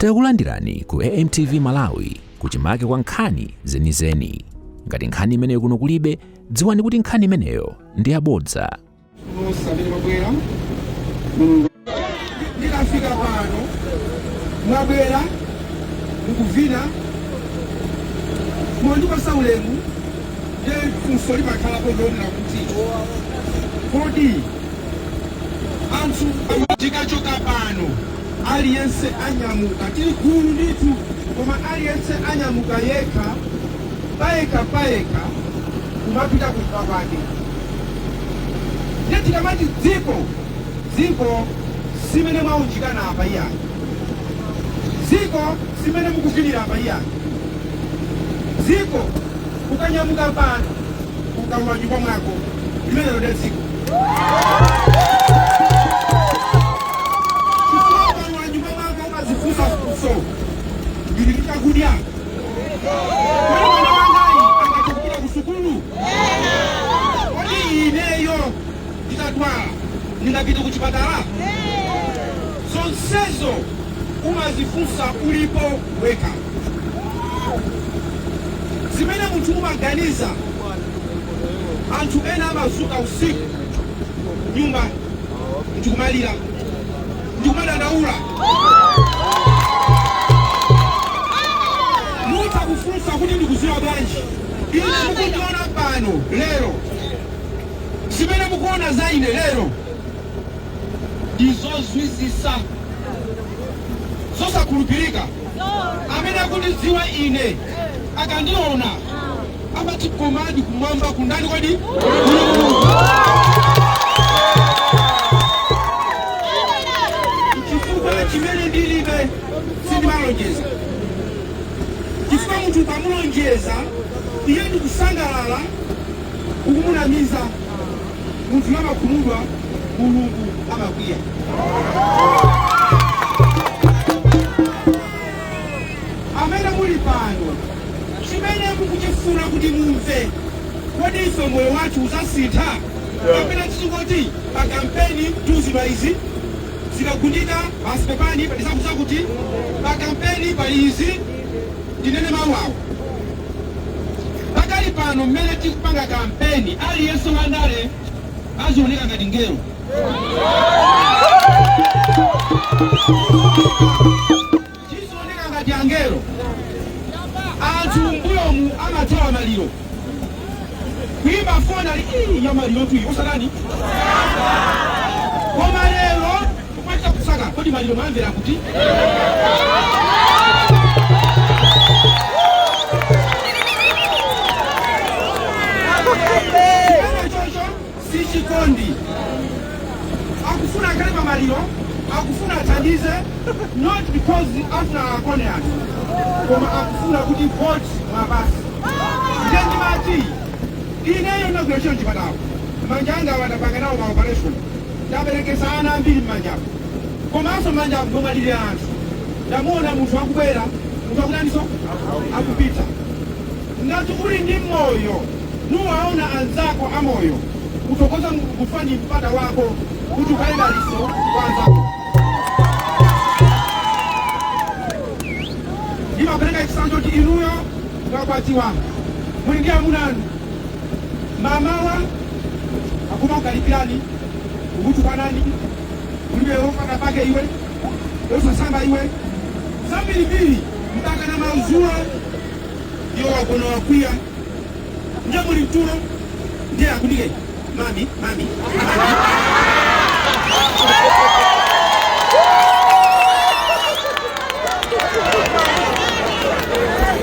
Takulandirani ku AMTV Malawi, kuchimake kwa nkhani zenizeni. Ngati nkhani imeneyo kuno kulibe, dziwani kuti nkhani imeneyo ndi yabodza. Nonse amene mwabwera, Mulungu ndikafika pano, mwabwera mukuvina, mwandipasa ulemu. Ndiye funso limakhalapo lionera kuti kodi anthu tikachoka pano, aliyense anyamuka, tili gulu ndithu, koma aliyense anyamuka yekha, payekha payekha, kumapita kunyumba kwake. Ndiye tikamati dziko, dziko simene mwaunjikana apa iyayi, dziko simene mukuvinira apa iyayi. Dziko ukanyamuka pano, ukalowa nyumba mwako, limenelo ndiye dziko, chifukwa ukalowa nyumba mwako umazifunsa funso: ndili ndi chakudya? Kodi mwana wangayi angathe kupita ku sukulu? Kodi ineyo nditadwala ndingapite ku chipatala? Zonsezo umazifunsa ulipo wekha. Zimene munthu umaganiza, anthu ena amazuka usiku nyumba ndikumalira, ndikumadandaula. Mutha kufunsa kuti ndikuziwa bwanji? Ine mukundiona pano lero, zimene mukuona za ine lero ndizozizwitsa, zosakhulupirika. Amene akundidziwa ine akandiona amati, "Komadi kumwamba kundani? Kodi kuli Mulungu?" Chifukwa chimene ndilibe sindimalonjeza, chifukwa munthu ukamulonjeza iye ndikusangalala, ukumunamiza munthu, amakhumudwa, Mulungu amakwiya. Amene muli pano, chimene mukuchifuna kuti mumve, kodi ife moyo wathu uzasintha kapena tizingoti pa kampeni tiuzidwa izi, zikagundika basi pepani, palizakuza kuti pa kampeni pali izi? Ndinene mawu awo pakali pano: mmene tikupanga kampeni, aliyense wandale azioneka ngati ngelo. Tizioneka ngati angelo. Anthu mbuyomu amathawa maliro, kuimba foni ali "Ii, ya maliro tuyi osadani." Koma lero kumachita kusaka, kodi maliro mwamvera kuti? Chimene chocho si chikondi. Akufuna akhale pamaliro, akufuna athandize, not because afuna akone anthu, koma akufuna kuti vote mwapasi. Ndiye ndimati ineyo ndinagwira ntchito mchipatala, manja anga awa ndapanga nawo ma operation, ndaberekesa ana ambiri mmanjapo, komanso manja ngomalirira anthu. Ndamuona munthu akubwera, munthu akutaniso, akupita. Ngati uli ndi moyo nuwaona anzako amoyo, uthokoza Mulungu, fani mpata wako kuti ukhale dalitso kwa anzako. Ndimapereka chitsanzo kuti inuyo mwakwatiwa, muli ndi amuna anu, mamawa akumakukalipirani, kukutukwanani, "Ulibe wopanda pake iwe, osasamba iwe," zambirimbiri, mpaka na madzulo iwo wagona, wakwiya. Ndiye muli mtulo, ndiye akundike, "Mami, mami, mami."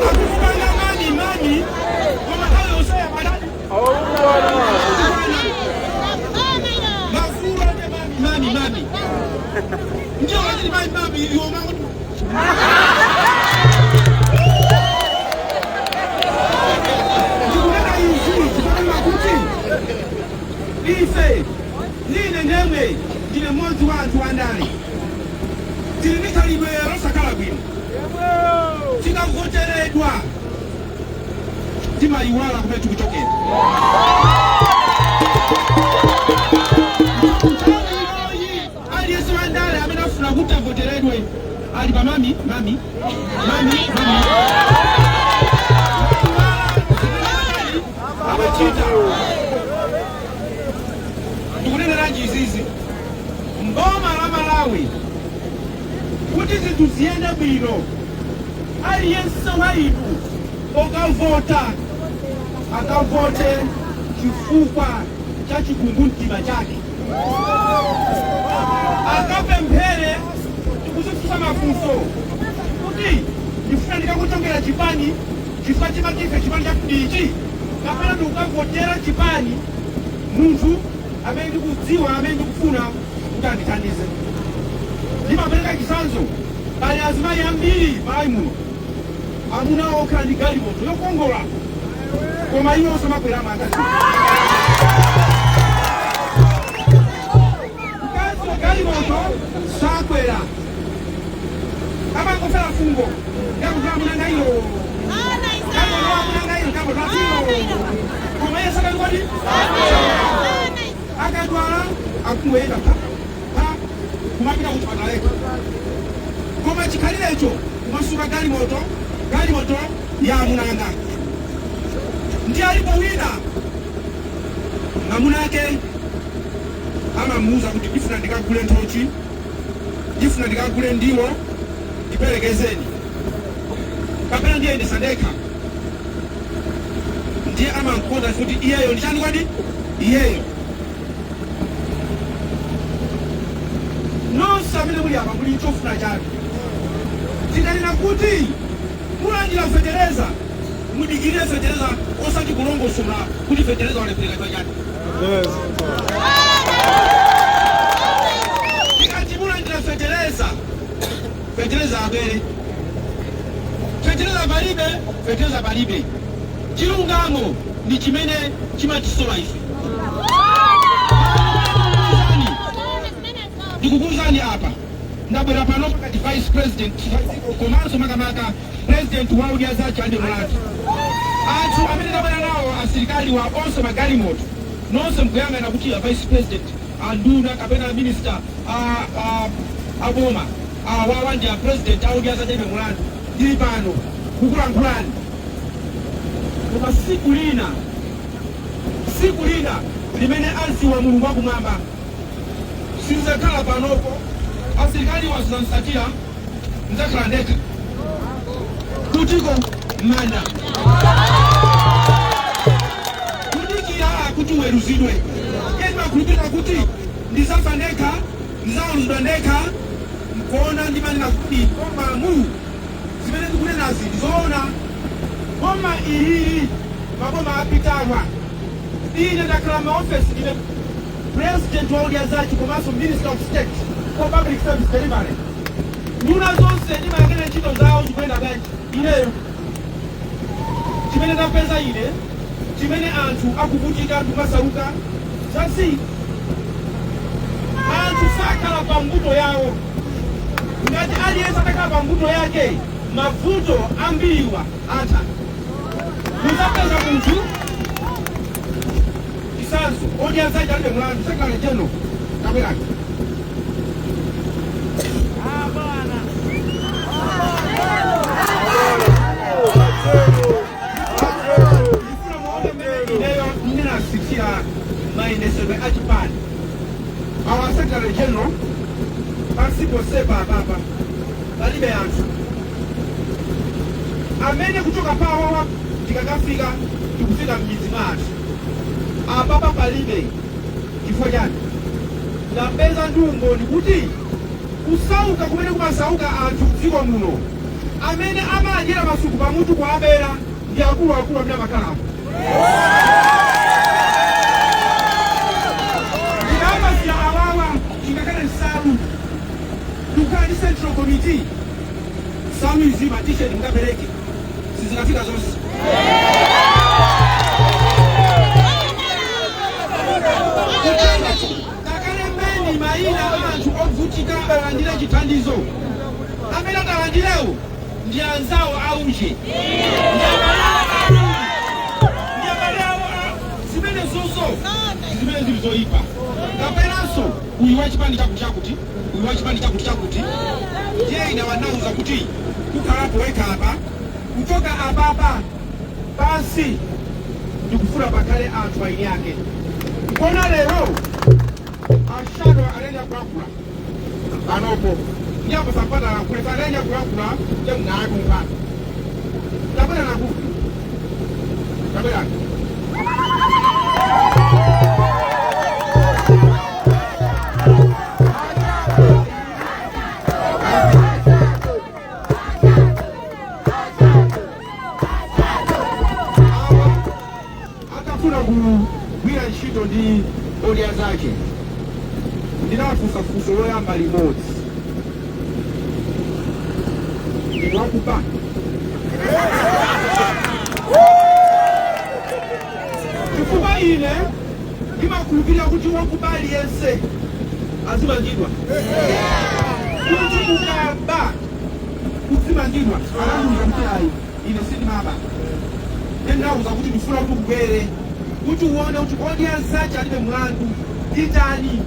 Akukupanga mami, mami, koma nthawi yonseyo amadani mafulu ake, "Mami, mami, mami." Ndiyo kachiti mami, mami, iwo mangu. Ndikunena izi chifukwa kuti ife, ndine ndemwe, ndine mmodzi wa anthu andale, tili ndi khalidwe losakhala bwino. Tikavoteredwa timayiwala kumene tikuchokera. Nthawi inoyi aliyense wandale amene afuna kuti avoteredwe Ali pa mami mami mami mami amachita. Ndikuneneranji izizi? Mboma la Malawi, kuti zinthu ziyende bwino, aliyense wa inu okavota akavote chifukwa cha chikumbumtima chake, akapemphere ndikuzifunsa mafunso kuti ndifuna ndikakuchongera chipani chifukwa chimatife chipani chakudichi, kapena ndikukavotera chipani munthu amene ndikudziwa, amene ndikufuna kuti andithandize. Ndimapereka chitsanzo, pali azimayi ambiri Malawi muno, amuna okhala ndi galimoto yokongola, koma iwo osamakwera. Akazi mkazi wa galimoto sakwera, amangofera fungo yakuti amunanga ilo, galimoto amunanga ilo, galimoto atilo, koma iye sakali. Akadwala akungoyenda pa pa kumapita kuchipatala, koma chikhalirecho kumasuka galimoto, galimoto ya amunanga. Ndi alipo wina mwamuna ake amamuuza kuti ndifuna ndikagule nthochi, ndifuna ndikagule ndiwo, ndiperekezeni kapena ndiyendesa ndekha. Ndiye amankonda kuti iyeyo ndi chani kwadi iyeyo. Nonse amene muli apa muli chofuna chanu. Tikanena kuti mulandira fetereza, mudikirire fetereza, osati kulongosola kuti fetereza walepereka chani. Tikati mulandira fetereza, fetereza abwere. Fetereza palibe, fetereza palibe. Chilungamo ndi chimene chimatisola ife. Ndikukuwuzani apa, ndabwera pano pakati vice president komanso makamaka president wa Odya Zake Alibe Mulandu. Anthu amene ndabwera nawo, asilikali wa onse, magalimoto nonse mukuyang'ana kuti a vice president, anduna kapena minister aboma awawa ndi a president a Odya Zake Alibe Mulandu. Ndili pano kukulankhulani, koma siku lina, siku lina limene aziwa Mulungu wakumwamba, sinzakhala panopo, asilikali wazansatira, nzakhala ndekha kutiko manda kudikira kuti uweruzidwe. Ndimakhulupirira kuti ndizafa ndekha, ndizaweruzidwa ndekha, nkuona ndimanena kuti koma mu zimene ndikunenazi ndizoona. Boma ilili, maboma apitawa, ine ndakhala maofesi, ndine president wa Odya Zake komanso minister of state for public service delivery. Nduna zonse ndimayang'anira ntchito zawo zikuyenda bwanji. Ineyo chimene ndapeza ine, chimene anthu akuvutika, anthu masauka zasi, anthu sakhala pa mbuto yawo. Ngati aliyense atakhala pa mbuto yake, mavuto ambiriwa atha. Muzapeza munthu chisanzo, Odya Zake Alibe Mulandu, secretary general, kabwerani. Ndifuna muone mmene ineyo ndinasithira mayendesedwe a chipani. Our secretary general, pansi posepa apapa palibe anthu amene kuchoka pawawa tikakafika, tikufika m'midzi mwa anthu. Apapa palibe. Chifukwa chani? Ndapeza ndi umboni kuti kusauka kumene kumasauka anthu mdziko muno, amene amadyera masuku pamutu kuabera ndi akuluakulu amene amakhalapo. Ndikapasira awawa, ingakhale nsalu, ndikukhala ndi central committee, nsalu izi, ma T-shirt mukapereke, sizikafika zonse. Kutenga takalembeni mayina a anthu ovutika alandire chithandizo. Amene atalandirewo ndi anzawo auje, ndi abale awo, ndi abale awo zimene zozo zimene. zimene zili zoyipa, kapenanso uyu wachipani chakuti chakuti, uyu wachipani chakuti chakuti. Ndiye ine wanauza kuti kukhalapo wekha apa, kuchoka apapa pansi, ndikufuna pakhale anthu aini ake. Kona lero ashado alenya kulankhula panopo, ndipo sapata lankhule, alenya kulankhula chamnakumva. Tabwera nakufi, tabwera. Awa akafuna kugwira ntchito ndi Odya Zake, ndinawafunsa funso loyamba limodzi: ndinu wakuba? Chifukwa ine ndimakhulupirira kuti wakuba aliyense azimangidwa, kuti ukaba uzimangidwa. Anandiuza kuti ayi, ine sindimaba. Ndinawuza kuti ndifuna kuti ubwere kuti uone kuti Odya Zake alibe mlandu. Nditani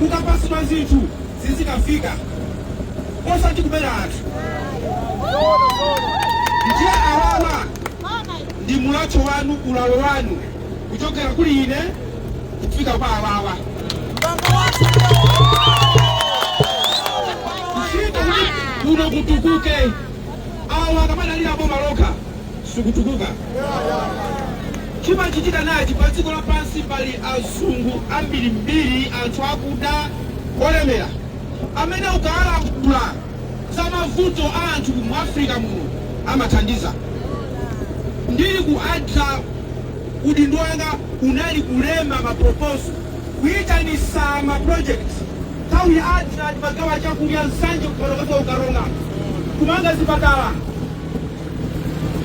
ukapasidwa zinthu zizikafika, osati kubera anthu. Ndiye awawa ndi mulatho wanu, ulalo wanu kuchokera kuli ine kufika kwa awawa. Ntchito kuti kuno kutukuke, awa akamadalira boma lokha sikutukuka. Chimachitika nachi: pa dziko lapansi pali azungu ambirimbiri, anthu akuda olemera, amene ukawalankhula za mavuto a anthu mu Africa muno amathandiza. Ndili ku ADRA, udindo wanga unali kulemba ma proposal, kuyitanisa ma project. Nthawi ya ADRA timagawa chakudya Nsanje kupanokaza ukaronga, kumanga zipatala.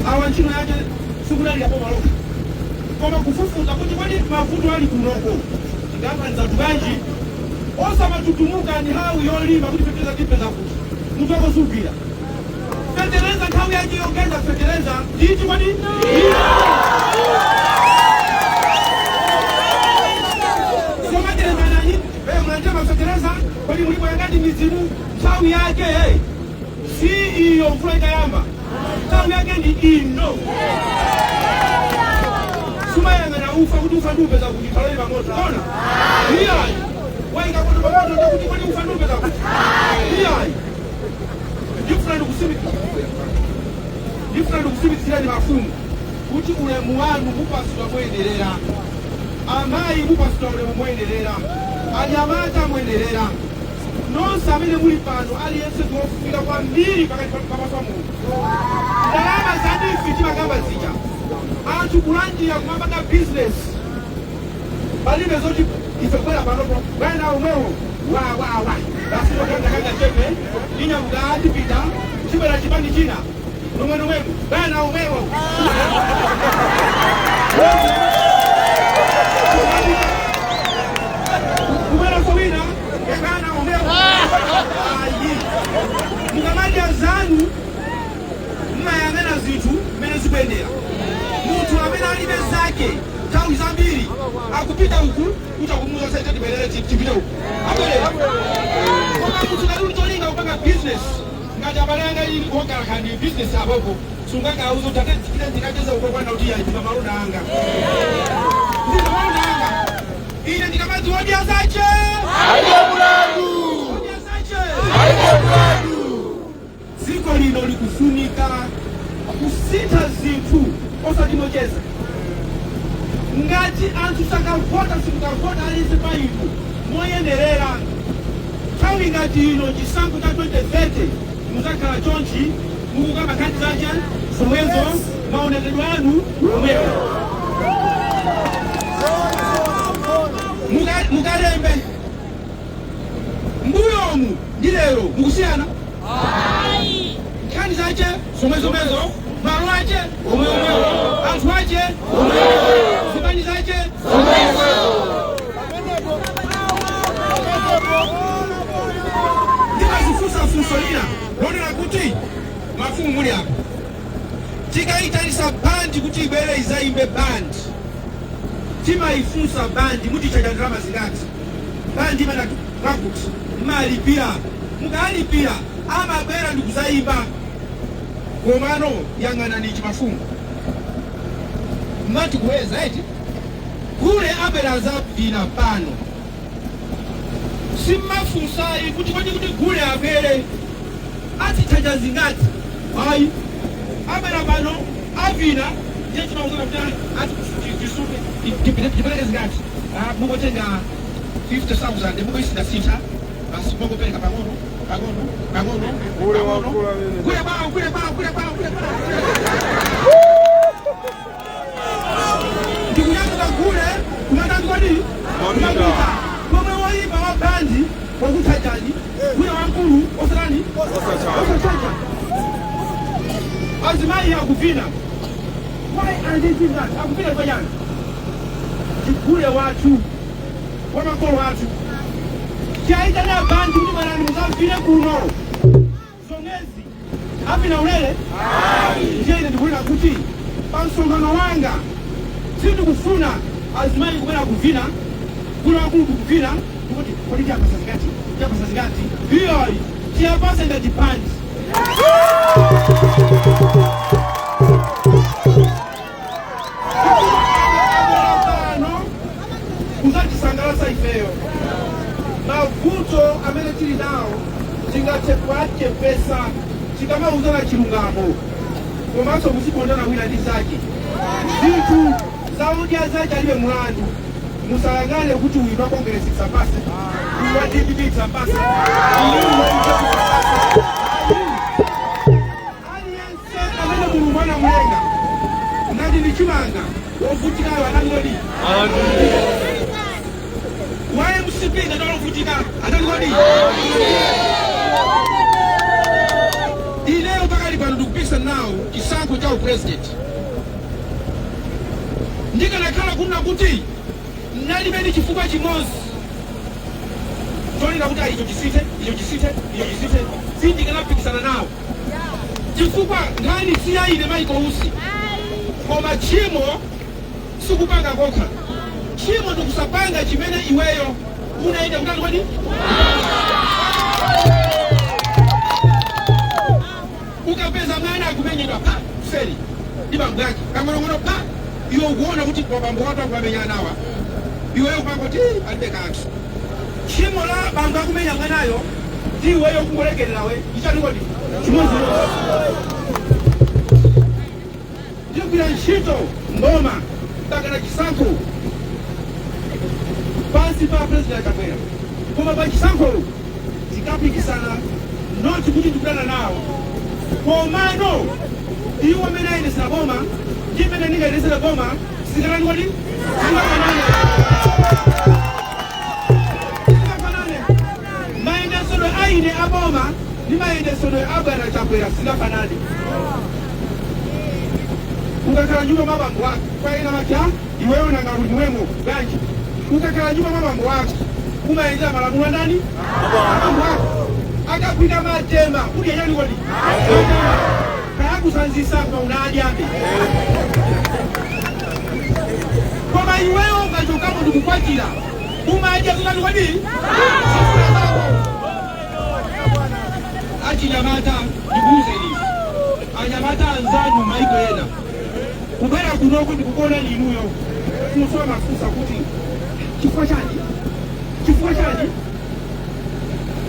Awa ntchito yake sikunalira boma lokha, koma kufufuza kuti kodi mavuto ali kunoko tingapaniza bwanji, osamatutumuka nthawi yolima kuti fetereza tipeza kuti mutu wako sugwira. Fetereza nthawi yake yogenda fetereza nditi kodi. Somaterezanani mlanje mafetereza, kodi mulipo yangati mizimu? Nthawi yake si iyo mvula ikayamba, nthawi yake ndi ino. Sumayang'ana ufa kuti ufa ndiupeza kuti taloli pamoto ona, iyayi. Waika moto pamoto ndakuti kodi ufa ndiupeza kuti, iyayi. Ndifuna ndikusimikizirani mafumu kuti ulemu wanu mupasidwa moyenerera, amayi mupasidwa ulemu moyenerera, anyamata moyenerera. Nonse amene muli pano, aliyense ndiofunika kwambiri pakati pamaso a Mulungu. Ndalama za NEEF timakamba zija, anthu kulandira kumapanga bizinesi, palibe zoti ife kubwera panopo bwana omwewo wa wa wa basi tokanda chepe inyamuka atipita chibwera chipani china nomwe nomwemo bwana omwewo kubwera sowina bwana omwewo. Ayi, mukamadya zanu mmayang'ana zinthu mmene zikuyendera. Munthu amene alibe zake nthawi zambiri akupita uku kuti akumuza sete tibwerere tipite uku abwerera. Koma munthu ngati uli cholinga kupanga business, ngati abale anga ili kokalakhani business apopo, sungakauza kuti ate tipite ndikacheza uko kwana kuti yayi, ndika malonda anga, ndika malonda anga. Ine ndikamati Odya Zache Alibe mulandu. Odya Zache Alibe mulandu. Dziko lino likufunika kusintha zinthu, osati mocheza. Ngati anthu sakavota, simukavota aliyense pa inu moyenerera, nthawi ngati ino chisankho cha 2030 muzakhala chonchi mukukamba nkhani zache zomwezo, maonekedwe anu omwewo. Mukalembe mbuyomu ndi lero mukusiyana, nkhani zache zomwezomwezo, malo ache omweomwewo, anthu ache omweomwewo, zipani zache zomwezo. Ndimazifunsa funso lina lonena kuti mafumu muli apa, tikayitanisa bandi kuti ibwere izaimbe bandi, Timayifunsa bandi, mutichaja ndalama zingati? Bandi imene mwakuti mmalipira, mukalipira amabwera ndikuzayimba. Komano yang'anani chimafumu mmati kuweza eti kule abwera azavina pano, simmafunsayi kuti kodi kuti gule abwere atichaja zingati? Ayi, abwera pano avina, ndiye timauzana kuti ati tisuke tipereke zingati? Mungotenga 50,000, mungoisinasintha basi, mungopereka pang'ono pang'ono pang'ono pang'ono. Kule kwawo, kule kwawo, kule kwawo, kule kwawo, ndikuyamuka kule kumatandi kodi kumapita komwe woyimba wa bandi wakuchajani kule wamkulu osatani osachaja. Azimayi akuvina. Why are they doing that? Akuvina panyana chigule wathu wamakolo athu chaitana bandi kuti bwanani muzavine kuno zomwezi avina ulere. Ndiye ine ndikunena kuti pa msonkhano wanga sindikufuna azimayi kubwera kuvina kuno, akulu kuvina, ndikuti kodi tiyapasa zingati, tiyapasa zingati? Iyoyi tiyapase ngati bandi. Pano kuzatisangalatsa ifeyo, mavuto amene tili nawo tingathe kuachepesa tikamauzana chilungamo komanso muzikondana wina ndi zake. Zinthu zaudya zache alibe mulandu. Musayang'ane kuti uyu wa Congress tisapase, uyu wa DPP tisapase, uyu wa UTM tisapase. Aliyense amene Mulungu anamulenga ngati ndi chimanga wovutikayo anangodi wa MCP ngati walovutika anangodi. Ineyo pakali pano ndikupikisana nawo chisankho cha upresident. Ndikanakhala kunena kuti nalibeni chifukwa chimodzi chonena kuti icho chisinthe, icho chisinthe, icho chisinthe, sindikanapikisana nawo, chifukwa nkhani si ya ine Michael Usi. Koma tchimo sikupanga kokha, tchimo ndikusapanga chimene iweyo unaenda kutani kodi. Ukapeza mwana akumenyedwa pa kuseri ndi bambo yake kang'onong'ono pa, iwe ukuona kuti kwa bambo watu akuamenya nawa, iweyo kupangoti palibe kanthu. Tchimo la bambo akumenya mwanayo ndi iweyo kungolekererawe ichani kodi? Chimodzimodzi. Ndigwira ntchito mboma mpaka na chisankho pansi pa President Chakwera, koma pa chisankho tikapikisana, not kuti tikudana nawo, komano iwo amene ayendesera boma ndi imene ndingayendesera boma sikanani kodi? Singafanane, singafanane. Mayendesedwe aine aboma ndi mayendesedwe a bwana Chakwera singafanane. Ukakhala nyumba mwa bambo wako kwaena macha iweyo nanga mwemo bwanji? Ukakhala nyumba mwa bambo wako umayendera malamulo andani? Abambo wako. Akakwita matema kuti yanyani kodi kayakusanzisa koma unadyabe. Koma iweyo ukachokamo ndikukwatira umadya zotani kodi? Zofuna zako. Achinyamata, ndikuuzeni, anyamata anzanu maiko ena kubwera kunoko ndikukuona inuyo kusowa mafunsa kuti chifukwa chani, chifukwa chani?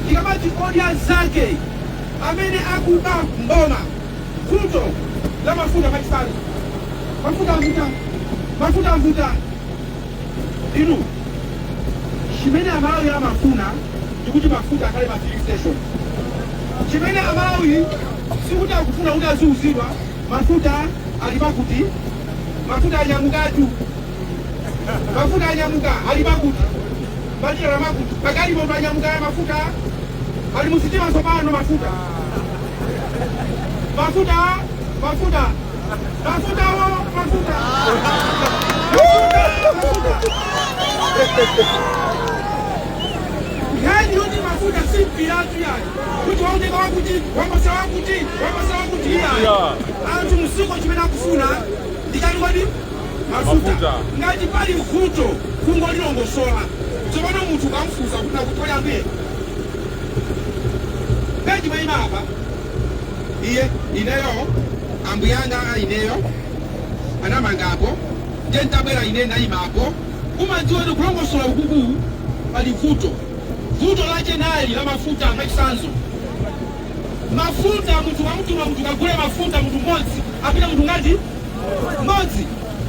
Tikamati odya zake amene akuba mboma, vuto la mafuta pachisanu, mafuta avuta, mafuta avuta. Inu, chimene Amalawi amafuna ndikuti mafuta akhale ma filling station. Chimene Amalawi sikuti akufuna kuti aziuzidwa mafuta ali pakuti, mafuta anyamukatu, mafuta anyamuka ali pakuti, matira makuti pakali moto anyamuka ya mafuta ali musitima tsopano. Mafuta, mafuta, mafuta, mafuta wo, mafuta, mafuta, mafuta. Nkhani yoti mafuta si mpiratu yayi kuti wauteka wakuti wapasa wakuti wapasa wakuti, iyayi. Anthu msiko chimene akufuna ndi chani kodi? Mafuta. Ngati pali vuto kungolilongosola. Tsopano munthu ukamfunsa kuti nakuti ambuye peji mayima apa, iye ineyo ambuyanga ineyo anamangapo, ndiye ntabwera ine nayimapo. Umadziwa kuti kulongosola ukuku pali vuto. Vuto lache nali la mafuta. Mwachisanzo, mafuta, munthu wamtuma munthu kagule mafuta, munthu mmodzi apita, munthu ngati mmodzi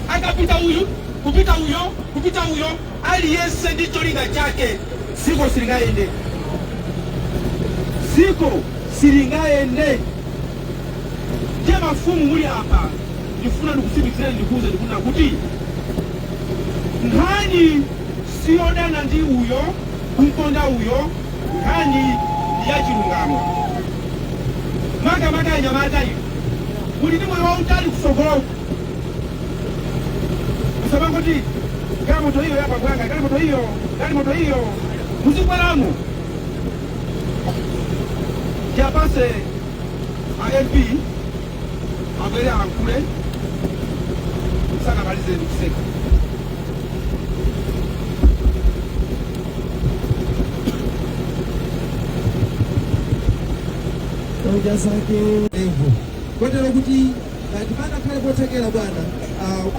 akapita uyu, kupita uyo, kupita uyo, aliyense ndi cholinga chake, dziko silingayende, dziko silingayende. Ndiye mafumu muli apa, ndifuna ndikutsimikizireni, ndikuuze, ndikunena kuti nkhani siyodana ndi uyo, kumkonda uyo, nkhani ndi ya chilungamo. Makamaka anyamata inu muli ndi moyo wautali kusogoloku, musamangoti galimoto iyo yapabwanga, galimoto iyo, galimoto iyo, muzikweramo. Ndiapase a MP abwere alankhule, sanamalize ndikuseka. Hoja zake evu kotero kuti ngati panakhale pothekera, bwana,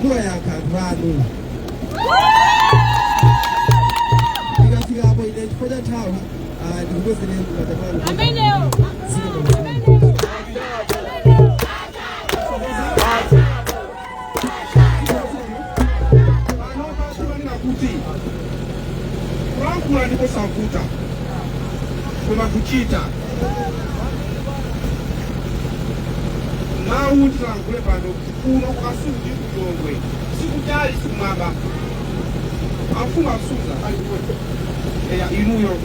kuwayankha anthu anu ndikafikapo ine chifukwa cha nthawi, ndikubwezereni manja mwanu. Amenewo. Zikomo. Panopa timanena kuti kulankhula ndikosavuta, koma kuchita. Mawu tilankhule pano, kuno kuKasungu ndi kuLilongwe sikutali, sikumwamba. Amfumu asuza ali kuti eya, inuyo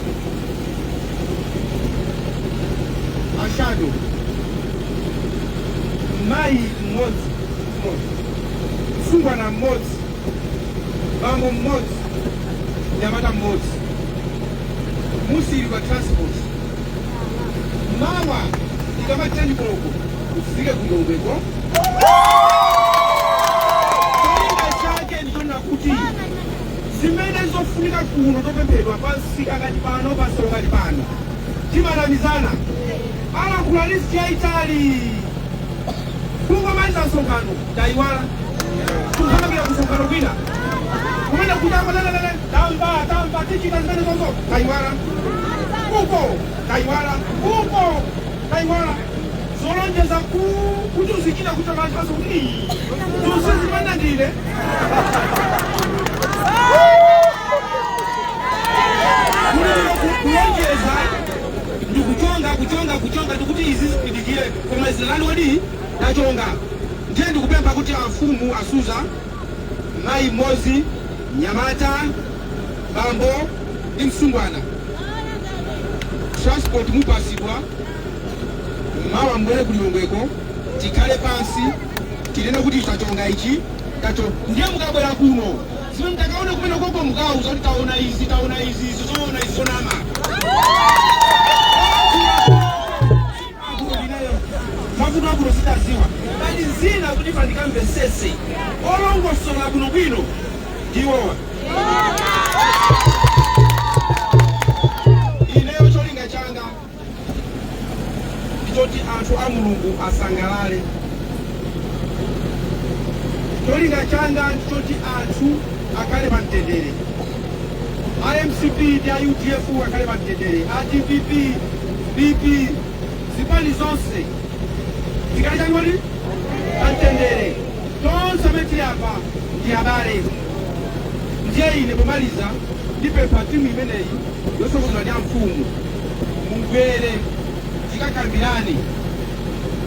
ashado, mayi mmodzi mmodzi, msungwana mmodzi, bambo mmodzi, nyamata mmodzi, musili wa transport, mawa ikama 10 koloko ufike kuLilongweko. Cholinga chake ndichonena kuti zimene zofunika kuno topemphedwa pansika ngati pano, pasolo ngati pano, timanamizana, alankhula list yayitali, kungomaliza msonkhano tayiwala, kuthamangira kusonkhano kwina kumene kutakotelelele, tamva tamva, tichita zimene zonso, tayiwala uko, tayiwala uko, tayiwala zolonjeza kuti uzichita kuchakachaso kuti tusizimandandile kulonjeza ndikuchonga, kuchonga, kuchonga, ndikuti izi zipindikire, koma zinalani kodi tachonga. Ndiye ndikupempha kuti amfumu asuza, mayi mmodzi, nyamata, bambo ndi msungwana, transport mupasidwa mawa, mbwere kuLilongweko, tikhale pansi, tinene kuti tachonga ichi tacho. Ndiye mukabwera kuno, zimene mtakaone kumene koko, mukauza kuti taona izi, taona izi, izi zoona, izi zonama. Mavuto akuno sitaziwa, pali zina kuti pandikamvesese olongosola bwinobwino ndiwowa. Ineyo cholinga changa ndichoti anthu a Mulungu asangalale. Cholinga changa ndichoti anthu akhale pamtendere, a MCP ndi a UDF akhale pamtendere, a DPP, PP, zipani zonse zikhale changoti pamtendere. Tonse amene tili apa ndi abale. Ndiye ine pomaliza ndipempha timu imeneyi yosokonzedwa ndi amfumu, mubwere tikakambirane.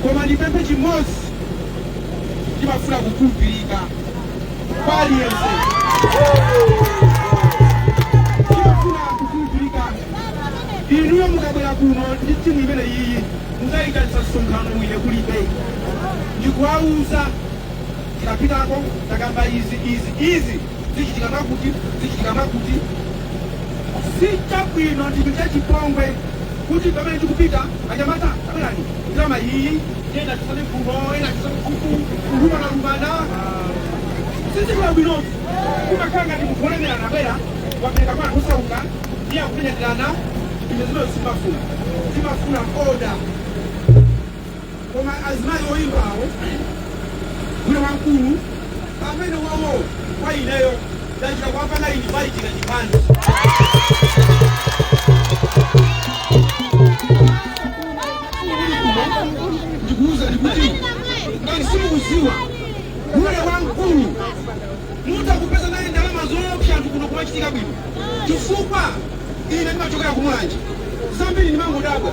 Koma ndipemphe chimodzi, ndimafuna kukhulupirika kwa aliyense, ndimafuna kukhulupirika. Inuyo mukabwera kuno ndi timu imene iyi, muzayitanisa msonkhano ine kulibe, ndikuwauza tikapitako takamba izi, izi, izi zichitika mwakuti, zichitika mwakuti. Si chabwino, ndinthu chachipongwe kuti pamene tikupita, anyamata tabwerani, ndalama iyi, ena tisane kuno, ena tisane kuku, kulumana lumana. Sizikula bwinotu, kumakhala ngati munthu olemera anabwera wapereka kwa anthu osauka, ndiye akupenyatirana. Ine zimene simafuna, timafuna order. Koma azimayi oyimbawo, gule wamkulu amene wawo kwa ineyo ndachita kuwapanga invite kachipande. Ndikuuza ndikuti ngati simukuziwa, gule wamkulu mutakupeza naye ndalama zoopsa, anthu kuno kumachitika bwino, chifukwa ine ndimachokera kumulanje. Zambiri ndimangodabwa.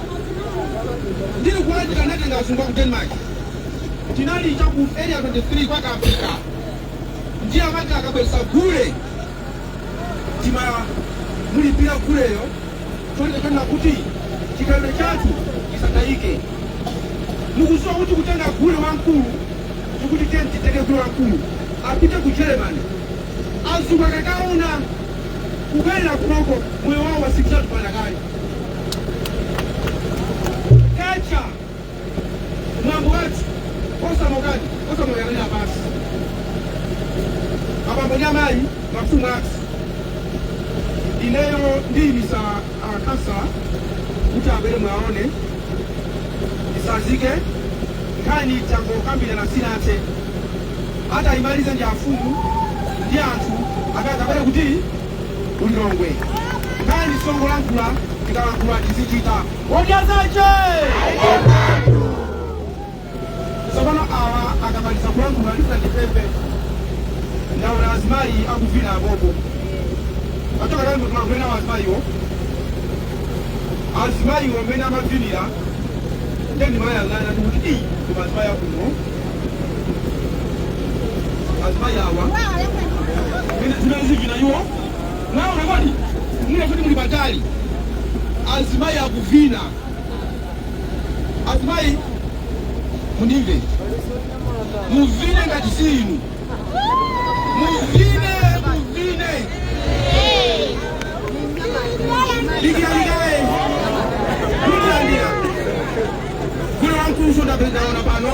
Ndili kulandira, natenga azungu aku Denmark, tinali chaku Area 23 kwa Kaafrika, ndiye amati akabweresa gule timamulipira guleyo, cholinga chonena kuti chikhalidwe chathu chisatayike. Mukuziwa kuti kutenga gule wamkulu, tikuti tiye titenge gule wamkulu apite ku Germany, azungu akakaona kubwerera kunoko, moyo wawo wasikizatu panakale kacha mwambo wathu osamokani osamoyang'anira pasi. Abambo ndi amayi, mafumu athu, ineyo ndiyimisa akansala kuti abwere mwaone isazike nkhani. Tangokambirana, sinathe. Atayimaliza ndi afumu ndi anthu akakabwere kuti ulilongwe. Nkhani songolankhula, tikalankhula tizichita. Wodyazache tsopano awa akamaliza kulankhula, ndifuna ndipempe, ndaona azimayi akuvina abobo achoka kale, timakulena nawo azimayiwo. Azimayiwo mmene amavinira, nde ndimayang'ana ndikuti iyi koma azimayi akuno, azimayi awa zimene zivina iwo, mwaona kodi mune kuti muli patali, azimayi akuvina. Azimayi, mundimve, muvine ngati si inu, muvine, muvine. Likilikaye kulilandira gule wamkuluso ndaona pano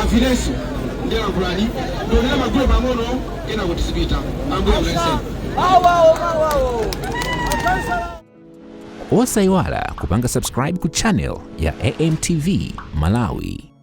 avinenso ndilankhulani ndionera magule pang'ono kena kuti zipita. Ambuye akulandiseni. Osayiwala kupanga subscribe ku channel ya AMTV Malawi.